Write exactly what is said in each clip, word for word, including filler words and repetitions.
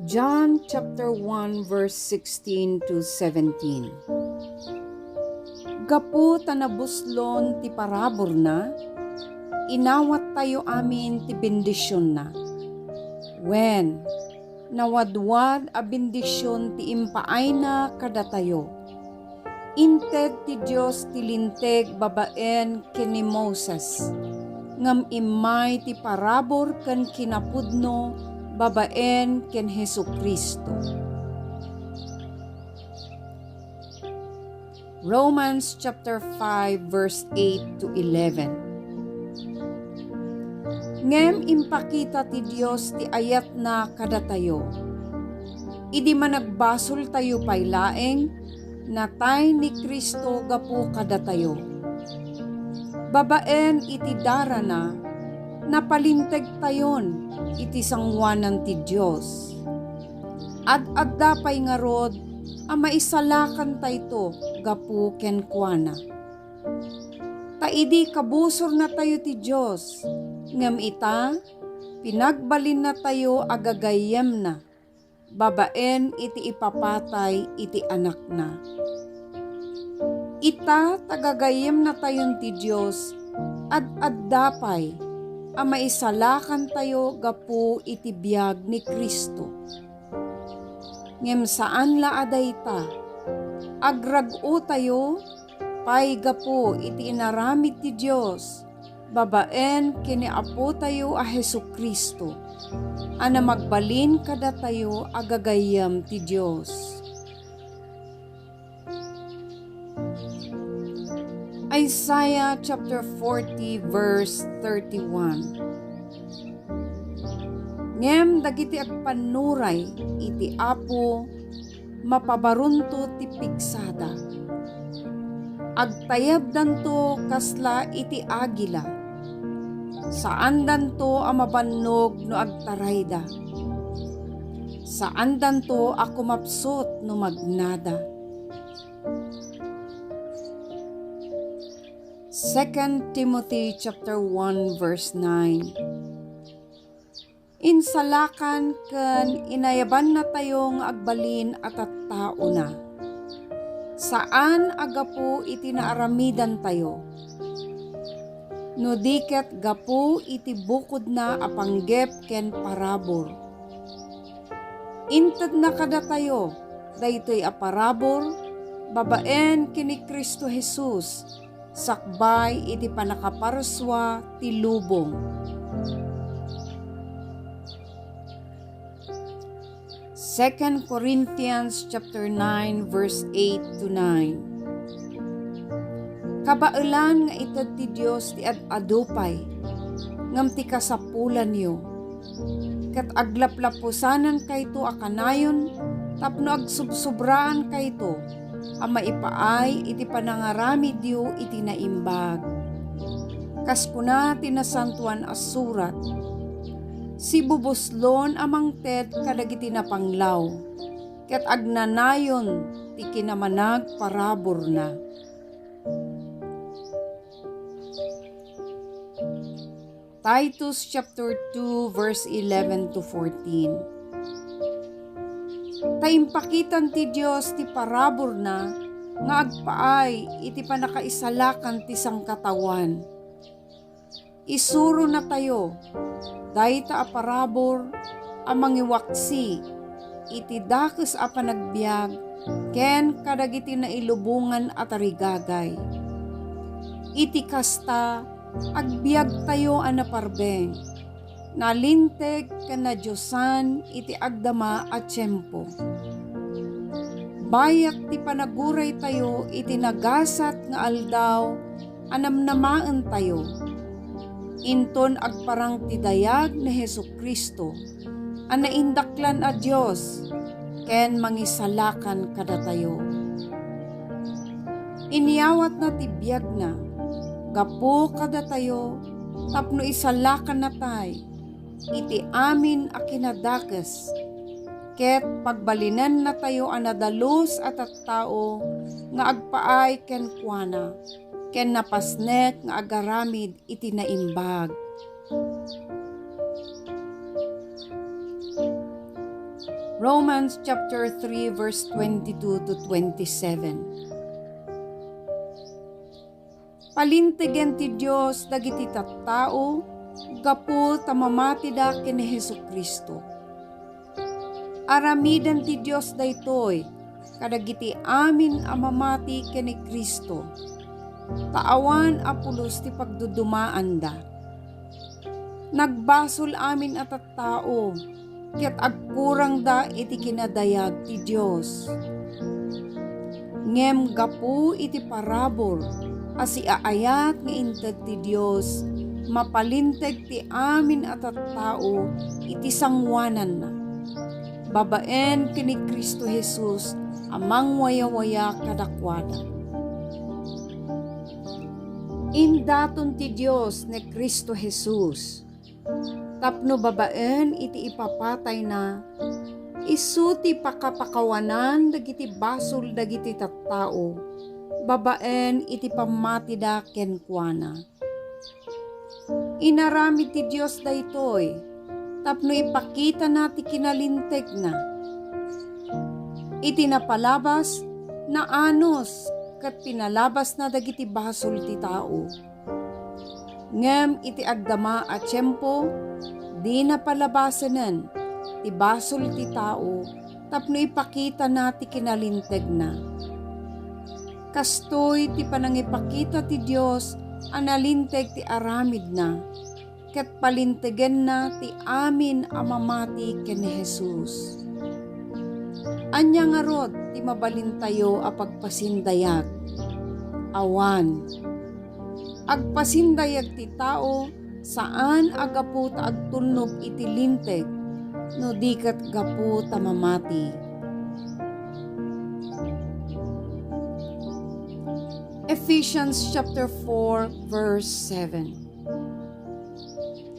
John chapter one, verse sixteen to seventeen. Gapu ta nabuslon ti paraburna, inawattayo amin ti bendisionna. Wen, nawadwad a bendision ti impaayna kadatayo. Inted ti Dios ti Linteg babaen ken ni Moses, ngem immay ti parabur ken kinapudno babaen ken Jesu-Cristo. Romans chapter five, verse eight to eleven. Ngem impakita ti Dios ti ayatna kadatayo. Idi managbasoltayo pay laeng, natay ni Cristo gapu kadatayo. Babaen iti darana, napalintegtayon iti sangoanan ti Dios. Ad-adda pay ngarud a maisalakantayto gapu kenkuana. Ta idi kabusornatayo ti Dios, ngem ita, pinagbalinnatayo a gagayyemna babaen iti ipapatay iti Anakna. Ita, ta gagayyemnatayon ti Dios, ad-adda pay a maisalakantayo gapu iti biag ni Cristo. Ngem saan la a dayta, agrag-otayo pay gapu iti inaramid ti Dios babaen ken ni Apotayo a Jesu-Cristo, a namagbalin kadatayo a gagayyem ti Dios. Isaiah chapter forty, verse thirty-one. Ngem dagiti agpannuray iti Apo, mapabaronto ti pigsada. Agtayabdanto kasla iti agila. Saandanto a mabannog no agtarayda. Saandanto a kumapsut no magnada. Second Timothy chapter one, verse nine. Insalakan ken inayabannatayo nga agbalin a tattaona. Saan a gapu iti naaramidantayo, no di ket gapu iti bukodna a panggep ken parabur. Intedna kadatayo daytoy a parabur babaen ken ni Cristo Jesus sakbay iti pannakaparsua ti lubong. Second Corinthians chapter nine, verse eight to nine. Kabaelan nga ited ti Dios ti ad-adu pay, ngem ti kasapulanyo. Ket aglaplapusanankayto a kanayon tapno agsubsobraankayto a maipaay iti panangaramidyo iti naimbag. Kas kuna ti Nasantoan a Surat, "Sibubuslon a mangted kadagiti napanglaw, ket agnanayon ti kinamanagparaburna." Titus chapter two, verse eleven to fourteen. Ta impakitan ti Dios ti paraburna nga agpaay iti pannakaisalakan ti sangkataoan. Isuronatayo dayta a parabur a mangiwaksi iti dakes a panagbiag ken kadagiti nailubongan a tarigagay. Iti kasta, agbiagtayo a naparbeng, nalinteg ken nadiosan iti agdama a tiempo. Bayat ti panaguraytayo iti nagasat nga aldaw a namnamaentayo. Inton agparang ti dayag ni Jesu-Cristo a naindaklan a Dios ken Mangisalakan kadatayo. Inyawatna ti biagna gapu kadatayo tapno isalakannatay iti amin a kinadakes. ket pagbalinennatayo a nadalus a tattao nga agpaay kenkuana, ken napasnek nga agaramid iti naimbag. Romans chapter three, verse twenty-two to twenty-seven. Palintegen ti Dios dagiti tattao gapu ta mamatida ken ni Jesu-Cristo. Aramiden ti Dios daytoy kadagiti amin a mamati ken ni Cristo, ta awan a pulos ti pagdudumaanda. Nagbasol amin a tattao, ket agkurangda iti kinadayag ti Dios. Ngem gapu iti parabur a siaayat nga inted ti Dios, mapalinteg ti amin a tattao iti sangoananna, babaen ken ni Cristo Jesus a mangwayawaya kadakuada. Indaton ti Dios ni Cristo Jesus tapno babaen iti ipapatayna, isu ti pakapakawanan dagiti basol dagiti tattao babaen iti pammatida kenkuana. Inaramid ti Dios daytoy tapno ipakitana ti kinalintegna. Iti napalabas, naanus ket pinalabasna dagiti basol ti tao. Ngem iti agdama a tiempo, dina palabasanen ti basol ti tao tapno ipakitana ti kinalintegna. Kastoy ti panangipakita ti Dios a nalinteg ti aramidna, ket palintegenna ti amin a mamati ken ni Jesus. Ania ngarud ti mabalintayo a pagpasindayag? Awan. Agpasindayag ti tao saan a gapu ta agtulnog iti linteg, no di ket gapu ta mamati. Ephesians chapter four, verse seven.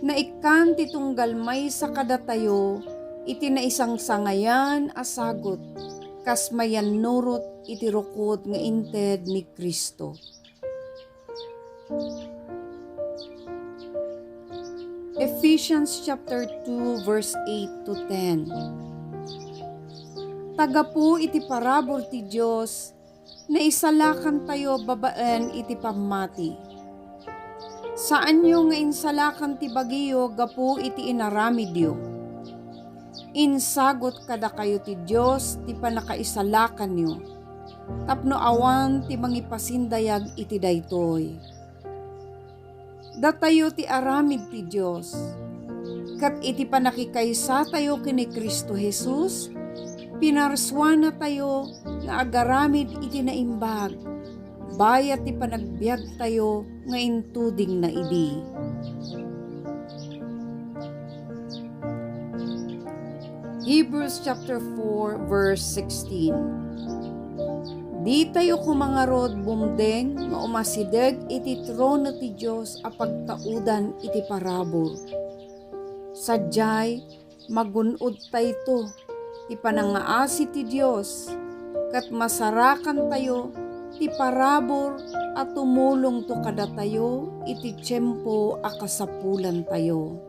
Naikkan ti tunggal maysa kadatayo iti naisangsangayan a sagut kas mayannurot iti rukod nga inted ni Cristo. Ephesians chapter two, verse eight to ten. Ta gapu iti parabur ti Dios, naisalakantayo babaen iti pammati. Saanyo nga insalakan ti bagiyo gapu iti inaramidyo. Insagut kadakayo ti Dios ti pannakaisalakanyo, tapno awan ti mangipasindayag iti daytoy. Datayo ti aramid ti Dios, ket iti pannakikaysatayo ken ni Cristo Jesus, pinarsuanatayo nga agaramid iti naimbag, bayat ti panagbiagtayo nga intudingna idi. Hebrews chapter four, verse sixteen. Ditayo koma ngarud bumdeng nga umasideg iti trono ti Dios a pagtaudan iti parabur. Sadiay, magun-odtayto ti panangaasi ti Dios, ket masarakantayo ti parabur a tumulongto kadatayo iti tiempo a kasapulantayo.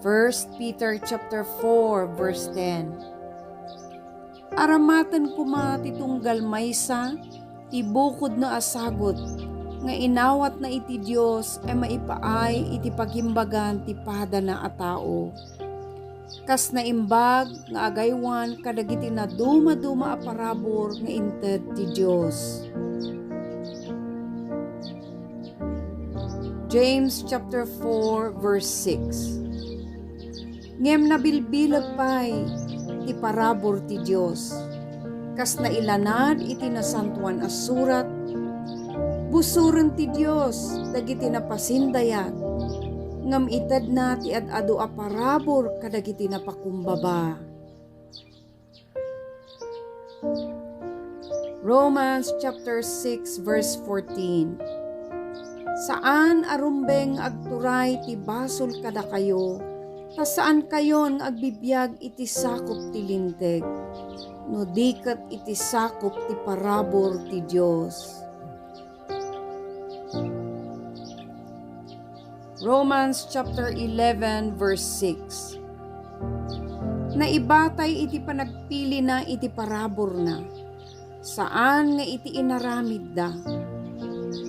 First Peter chapter four, verse ten. Aramaten koma ti tunggal maysa ti bukodna a sagut nga inawatna iti Dios a maipaay iti pagimbagan ti padana a tao, kas naimbag nga agaywan kadagiti nadumaduma a parabur nga inted ti Dios. James chapter four, verse six. Ngem nabilbileg pay ti parabur ti Dios, kas nailanad iti Nasantoan a Surat, "Busoren ti Dios dagiti napasindayag, ngem itedna ti ad-adu a parabur kadagiti napakumbaba." Romans chapter six, verse fourteen. Saan a rumbeng nga agturay ti basol kadakayo Ta saankayon nga agbibiag iti sakup ti Linteg, no di ket iti sakup ti parabur ti Dios. Romans chapter eleven, verse six. Naibatay iti panagpilina iti paraburna, saan nga iti inaramidda.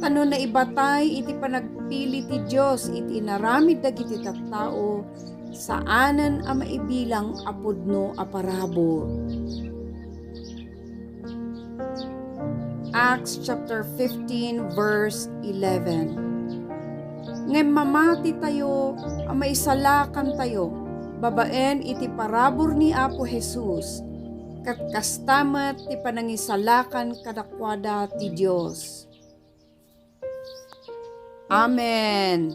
Ta no naibatay iti panagpili ti Dios iti inaramid dagiti tattao, saanen a maibilang a pudno a parabur. Acts chapter fifteen, verse eleven. Ngem mamatitayo a maisalakantayo babaen iti parabur ni Apo Jesus, ket kasta met ti panangisalakan kadakuada ti Dios. Amen.